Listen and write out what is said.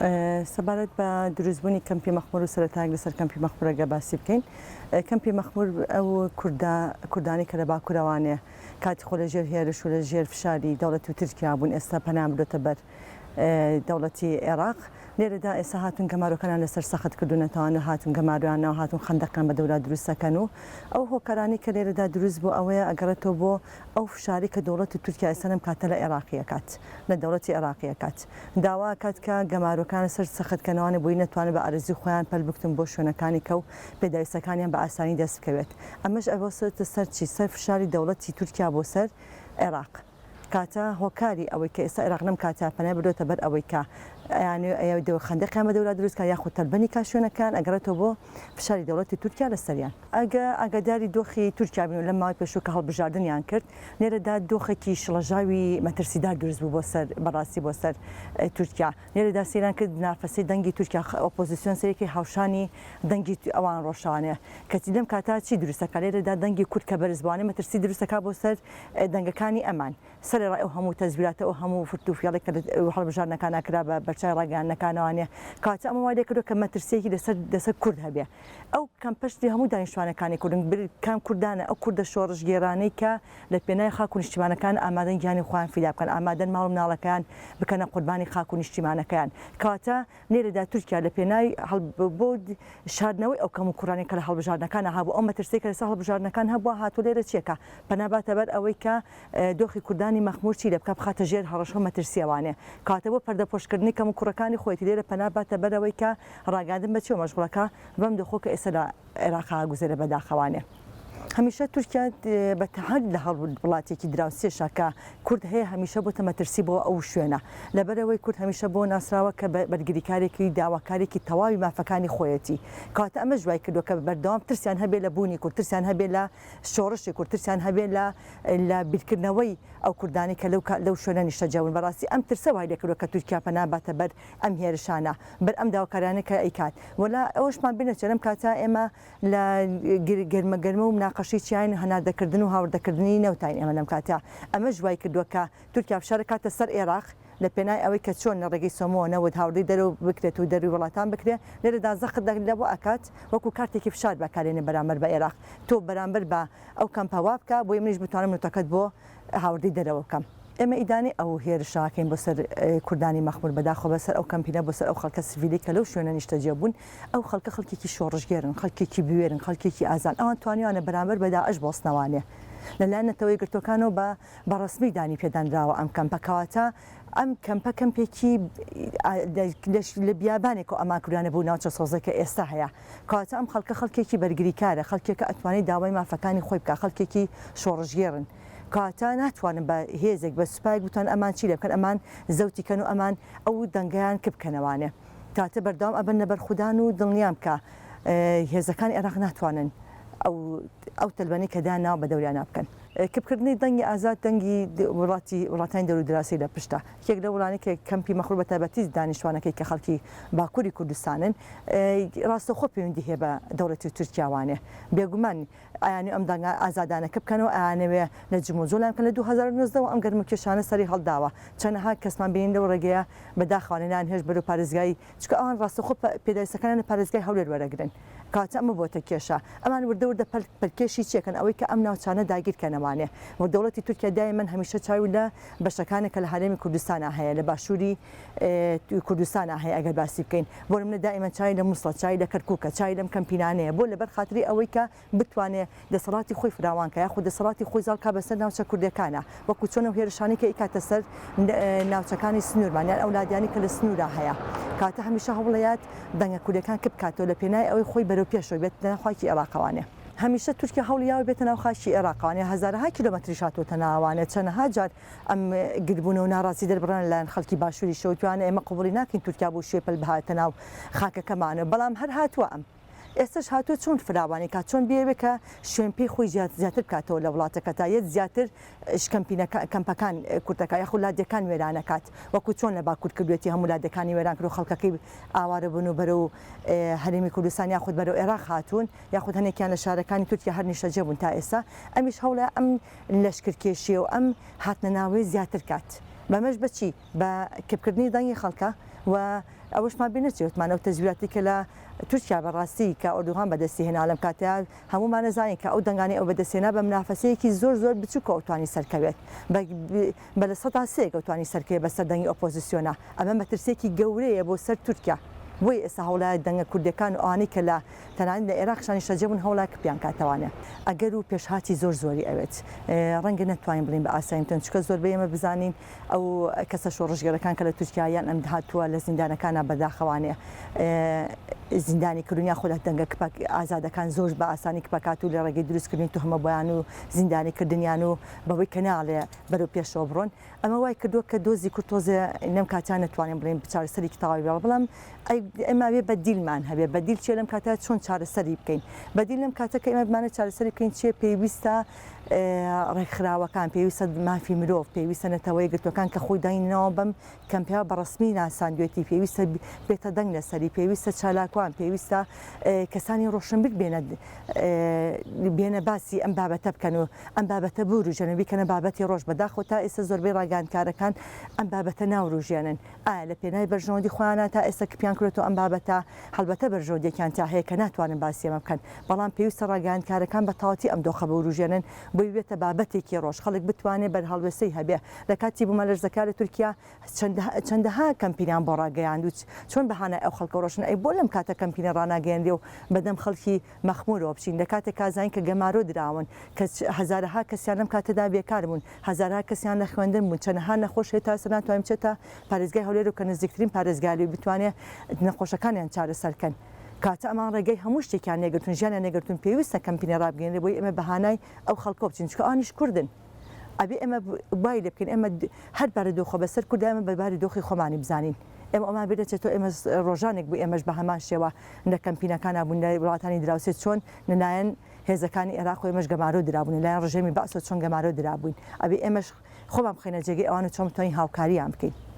سەبارەت بە دروستبوونی کەمپی مەخمور و سەرەتایەک لەسەر کەمپی مەخمور ئەگەر باسی بکەین، کەمپی مەخمور ئەو کوردە کوردانەی کە لە باکورەوانێ کاتی خۆ لە ژێر هێرش و لە ژێر فشاری دەوڵەتی تورکیا بوون ئێستا پەنایان بردۆتە بەر دەوڵەتی عێراق لێرەدا ئێستا هاتوون گەمارۆکانیان لەسەر سەخت کردوونەتەوە هاتوون گەمارۆیان ناوە هاتوون خەندەقیان بە دەورا دروست ئەکەن و ئەو هۆکارانەی کە لێرەدا دروست بوو ئەوەیە ئەگەڕێتەوە بۆ ئەو فشارەی کە دەوڵەتی تورکیا ئێستا لەم کاتە لە عێراقی ئەکات لە دەوڵەتی عێراقی ئەکات داوا ئەکات کە گەمارۆکان لەسەر سەخت کەنەوانێ بۆی نەتوانن بە ئارەزووی خۆیان پەل بکوتن بۆ شوێنەکانی کە و پێداویستەکانیان بە ئاسانی دەست بکەوێت ئەمەش ئەوەستێتە سەر چی سەر فشاری دەوڵەتی تورکیا بۆ سەر عێراق. کاتە هۆکاری ئەوەی کە ئێستا عێراق لەم کاتە پەنای بردۆتە بەر ئەوەی کە ئەیانەوێ ئەیەوێ دەور خەندەقیان بە دەورا دروست کا یاخود تەلبەنی کا شوێنەکان ئەگەڕێتەوە بۆ فشاری دەوڵەتی تورکیا لەسەریان. ئەگە ئاگاداری دۆخی تورکیا بین و لەم ماوەی پێشوو کە هەڵبژاردنیان کرد لێرەدا دۆخێکی شڵەژاوی مەترسیدار دروست بوو بۆ سەر بەڕاستی بۆ سەر تورکیا لێرەدا سەیران کرد منافەسەی دەنگی تورکیا ئۆپۆزیسیۆن سەیرکەی هاوشانی دەنگی ئەوان ڕۆشتوانێ کەچی لەم کاتە چی دروست دەکات لێرەدا دەنگی کورد کە بەرز بوانێ مەترسی دروست دەکات بۆ سەر دەنگەکانی ئەمان. سەرەڕای ئەو هەموو تەزویراتە ئەو هەموو فرت و فێڵەی کە لە هەڵبژاردنەکانا کرا بە بەرچاوی ڕاگەیاندنەکانەوانێ کەواتە ئەمە وای لێکردووە کە مەترسییەکی لەسەر لەسەر کورد هەبێ. ئەو کەمپەش لە هەموو دانیشتوانەکانی کوردن بر کام کوردانە ئەو کوردە شۆڕشگێڕانەی کە لە پێناوی خاک و نیشتیمانەکان ئامادەن گیانی خۆیان فیدا بکەن ئامادەن ماڵ و مناڵەکەیان بکەنە قوربانی خاک و نیشتیمانەکەیان کەواتە لێرەدا تورکیا لە پێناوی بۆ شاردنەوەی ئەو کەموکوڕانەی کە لە هەڵبژاردنەکانا هەبوو، ئەو مەترسیەی کە لەسەر هەڵبژاردنەکان هەبووە، هاتووە لێرە چیە کە پەنا باتە بەر ئەوەی کە دۆخی کوردانی مەخموور چی لێ بکا بخاتە ژێر هەڕەشە و مەترسیەوانێ. کەواتە بۆ پەردەپۆشکردنی کەموکوڕەکانی خۆیەتی لێرە پەنا باتە بەر ئەوەی کە ڕاگەیاندن بە چیەوە مەشغوڵە کە بەم دۆخەو کە ئێستا لە عێراقا گوزەرێ بەداخەوانێ. هەمیشە تورکیا بە تەهەد لە هەر وڵاتێکی دراوسێشا کە کورد هەیە هەمیشە بۆتە مەترسی بۆ ئەو شوێنە لەبەرئەوەی کورد هەمیشە بۆ ناسراوە کە بەرگریکارێکی داواکارێکی تەواوی مافەکانی خۆیەتی کەواتە ئەمەش وای کردووە کە بەردەوام ترسیان هەبێ لە بوونی کورد ترسیان هەبێ لە شۆڕشی کورد ترسیان هەبێ لە لە بیرکردنەوەی ئەو کوردانەی کە لەو لەو شوێنە نیشتەجێ بوون بەڕاستی ئەم ترسە وای لێکردووە کە تورکیا پەنا باتە بەر ئەم هێرشانە بەر ئەم داواکاریانە کە ئەیکات وەلا ئەوەشمان بینەچێ لەم کاتە ئێمە لە گەرمە گەرمە و مناقەشەی چیاین هەناردەکردن و هاوردەکردنی نەوتاین ئێمە لەم کاتە ئەمەش وای کردووە کە تورکیا فشار بکاتە سەر ئێراق لە پێناوی ئەوەی کە چۆن لە ڕێگەی سۆمۆوە نەوت هاوردەی دەرەوە بکرێت و دەروی وڵاتان بکرێت لێرەدا زەخت لەوە ئەکات وەکو کارتێکی فشار بەکارێنێ بەرامبەر بە ئێراق تۆ بەرامبەر بە ئەو کەمپە وا بکە بۆیە منیش بتوانم نەوتەکەت بۆ هاوردەی دەرەوە بکەم. ئێمە ئیدانەی ئەو هێرشە ئەکەین بۆ سەر کوردانی مەخمور، بەداخەوە بە سەر ئەو کەمپینە، بۆ سەر ئەو خەڵکە سڤیلەی کە لەو شوێنە نیشتەجێ بوون، ئەو خەڵکە خەڵکێکی شۆڕشگێرن، خەڵکێکی بوێرن، خەڵکێکی ئازان، ئەوان توانیویانە بەرامبەر بە داعش بوەستنەوانێ. لە لایەن نەتەوە یەکگرتووەکانەوە بە بە ڕەسمی دانی پێدانراوە ئەم کەمپە، کەواتە ئەم کەمپە کەمپێکی لە بیابانێکەوە ئەمان کردوویانە بۆ ناوچە سەوزەی کە ئێستا هەیە. کەواتە ئەم خەڵکە خەڵکێکی بەرگریکارە، خەڵکێکە ئەتوانێ داوای مافەکانی خۆی بکا، خەڵکێکی شۆڕشگێڕن. کەواتە ناتوانن بە هێزێک، بە سوپایەک بتوانن ئەمان چی لێ بکەن، ئەمان زەوتی کەن و ئەمان ئەو دەنگەیان کپ بکەنەوانێ. کەواتە بەردەوام ئەبن لە بەرخودان و دڵنیام کە هێزەکانی عێراق ناتوانن ئەو ئەو تەلبەنەی کە دایانناوە بە دەوریانا بکەن. کپکردنی دەنگی ئازاد دەنگی وڵاتی وڵاتانی دەورو دراوسێی لە پشتە. یەکێک لەو وڵانەی کە کەمپی مەخمور بە تایبەتی دانیشتوانەکەی کە خەڵکی باکوری کوردستانن ڕاستەوخۆ پەیوەندی هەیە بە دەوڵەتی تورکیاوانێ. بێگومان ئەیانەوێ ئەم دەنگە ئازادانە کپ بکەنەوە، ئەیانەوێ لە جموجۆڵیان بکەن. لە 2019 وە ئەم گەرموکێشانە سەری هەڵداوە. چەنەها کەسمان بینین لەو ڕێگەیە بەداخەوە نەیانهێشت بەرەو پارێزگای چونکە ئەوان ڕاستەوخۆ پێداویستەکانیان لە پارێزگای هەولێر وەرەگرن. کەواتە ئەمە بۆتە کێشە. ئەمان وردە وردە پەل پەلکێشی چی ئەکەن؟ ئەوەی کە ئەم ناوچانە داگیر کەنەوانێ. و دەوڵەتی تورکیا دایمەن هەمیشە چاوی لە بەشەکانە کە لە هەرێمی کوردستانا هەیە، لە باشووری کوردستانا هەیە ئەگەر باسی بکەین. بۆ نمونە دائیمەن چاوی لە موسڵە، چاوی لە کەرکوکە، چاوی لەم کەمپینانەیە. بۆ؟ لەبەر خاتری ئەوەی کە بتوانێ دەسەڵاتی خۆی فراوان کا یاخود دەسەڵاتی خۆی زاڵ کا بەسەر ناوچە کوردیەکانا وەکو چۆن ئەو هێرشانەی کە ئەیکاتە سەر ناوچەکانی سنوورمان یان ئەو لادیانەی کە لە سنوورا هەیە کاتە هەمیشە هەوڵەیات دەنگە کوردیەکان کپ کاتەوە لە پێناوی ئەوەی خۆی بەرەو پێشەوە بێت لەناو خاکی ئێراقەوانێ. هەمیشە تورکیا هەوڵی یاوە بێتە ناو خاکی ئێراقەوانێ هەزارەها کیلۆمەتریش هاتووەتە ناوانێ چەنەها جار ئەم گربوونە و ناڕازی دەربڕان لەلایەن خەڵکی باشووریشەوە وتویانە ئێمە قبوڵی ناکەین تورکیا بەو شێوەیە پەل بهاتە ناو خاکەکەمانەوە بەڵام هەر هاتووە ئەم ئێستەش هاتووە چۆن فراوانی کات، چۆن بیەوێت کە شوێن پێی خۆی زیاتر بکاتەوە لە وڵاتەکەتا، یەت زیاتر کەمپەکان کورتەکات یاخود لادێکان وێرانەکات، وەکو چۆن لە باکور کردوێتی هەموو لادێکانی وێران کرد و خەڵکەکەی ئاوارە بوون و بەرەو هەرێمی کوردستان یاخود بەرەو ئێراق هاتوون، یاخود هەنێکیان لە شارەکانی تورکیا هەر نیشتەجێ بوون تا ئێستا، ئەمیش هەوڵە ئەم لەشکرکێشیە و ئەم هاتنە ناوەی زیاتر کات، بەمەش بە چی؟ بە کپکردنی دەنگی خەڵکە و. ئەوەشمان بیر نەچێ وتمان ئەو تەزویراتی کە لە تورکیا بە ڕاستی کە ئۆردوغان بەدەستی هێنا لەم کاتەیا هەموومان ئەزانین کە ئەو دەنگانەی ئەو بەدەست هێنا بە منافەسەیەکی زۆر زۆر بچووکەوە توانی سەرکەوێت بە بە لە سەدا سێیەک ئەو توانی سەرکەوێت بەسەر دەنگی ئۆپۆزیسیۆنا ئەمە مەترسیەکی گەورەیە بۆ سەر تورکیا بۆیە ئێستا هەوڵایە دەنگە کوردەکان و ئەوانەی کە لە تەنانەت لە ئێراقیشا نیشتەجێ بوون هەوڵە کپیان کاتەوانێ. ئەگەر و پێشهاتی زۆر زۆری ئەوێت. ڕەنگە نەتوانین بڵێین بە ئاسانی بتوانین چونکە زۆربەی ئێمە بزانین ئەو کەسە شۆڕشگێڕەکان کە لە تورکیا یان ئەم هاتووە لە زیندانەکانا بەداخەوانێ زیندانی کردوون یاخود دەنگە کپە ئازادەکان زۆر بە ئاسانی کپەکات و لە ڕێگەی دروستکردنی توهمە بۆیان و زیندانی کردنیان و بەوەی کە ناڵێ بەرەو پێشەوە بڕۆن ئەمە وای کردووە کە دۆزی کورد تۆزێ لەم کاتە نەتوانین بڵێین چارەسەرێکی تەواوی بێ بەڵام ئێمە ئەبێ بەدیلمان هەبێ بەدیل چیە لەم کاتە چۆن چارەسەری بکەین بەدیل لەم کاتە کە ئێمە بمانە چارەسەری بکەین چیە پێویستە ڕێکخراوەکان پێویستە مافی مرۆڤ پێویستە نەتەوە یەکگرتووەکان کە خۆی داینەوە بەم کەمپە بە ڕەسمی ناساندوێتی پێویستە بێتە دەنگ لەسەری پێویستە چالاکوان پێویستە کەسانی ڕۆشنبیر بێنە بێنە باسی ئەم بابەتە بکەن و ئەم بابەتە بوروژێنن و بیکەنە بابەتی ڕۆژ، بەداخەوە تا ئێستا زۆربەی ڕاگەیاندکارەکان ئەم بابەتە ناوروژێنن، ئایا لە پێناوی بەرژەوەندی خۆیانە تا ئێستا کپیان کردۆتەوە ئەم بابەتە، هەڵبەتە بەرژەوەندیەکیان تیا هەیە کە ناتوانن باسی ئەمە بکەن، بەڵام پێویستە ڕاگەیاندکارەکان بە تەواوەتی ئەم دۆخە بوروژێنن بۆی ببێتە بابەتێکی ڕۆژ، خەڵک بتوانێ بەرهەڵوێستەی هەبێ، لە کاتی بومەلەرزەکە لە تورکیا چەندەها کەمپینیان بۆ ڕاگەیاند و چۆن بە هانای ئەو خەڵکە ڕۆشتن، ئەی بۆ لەم کاتە کەمپینە ڕاناگەیەنرێ و بەدەم خەڵکی مەخمورەوە بچین لە کاتێکا زانین کە گەمارۆ دراون کە هەزارەها کەسیان لەم کاتەدا بێکار بوون هەزارەها کەسیان لە خوێندن بوون چەنەها نەخۆش هەیە تا ئێستا ناتوانێت بچێتە پارێزگای هەولێر و کە نزیکترین پارێزگا لێی بتوانێت نەخۆشەکانیان چارەسەر کەن کاتە ئەمان ڕێگەی هەموو شتێکیان لێگرتوون ژیانیان لێگرتوون پێویستە کەمپینە ڕابگەیەنرێ بۆی ئێمە بە هانای ئەو خەڵکەوە بچین چونکە ئەوانیش کوردن ئەبێ ئێمە وای لێ بکەین ئێمە هەر بارودۆخە بەسەر کوردا ئێمە بە بارودۆخی خۆمانی بزانین ئێمە ئەومان بیر دەچێتەوە ئێمە ڕۆژانێک بوو ئێمەش بە هەمان شێوە لە کەمپینەکانا بوون لە وڵاتانی دراوسێ چۆن لەلایەن هێزەکانی عێراق و ئێمەش گەمارۆ درابوون لەلایەن ڕژێمی بەعسەوە چۆن گەمارۆ درابووین ئەبێ ئێمەش خۆمان بخەینە جێگەی ئەوان و چۆن بتوانین هاوکاریان بکەین.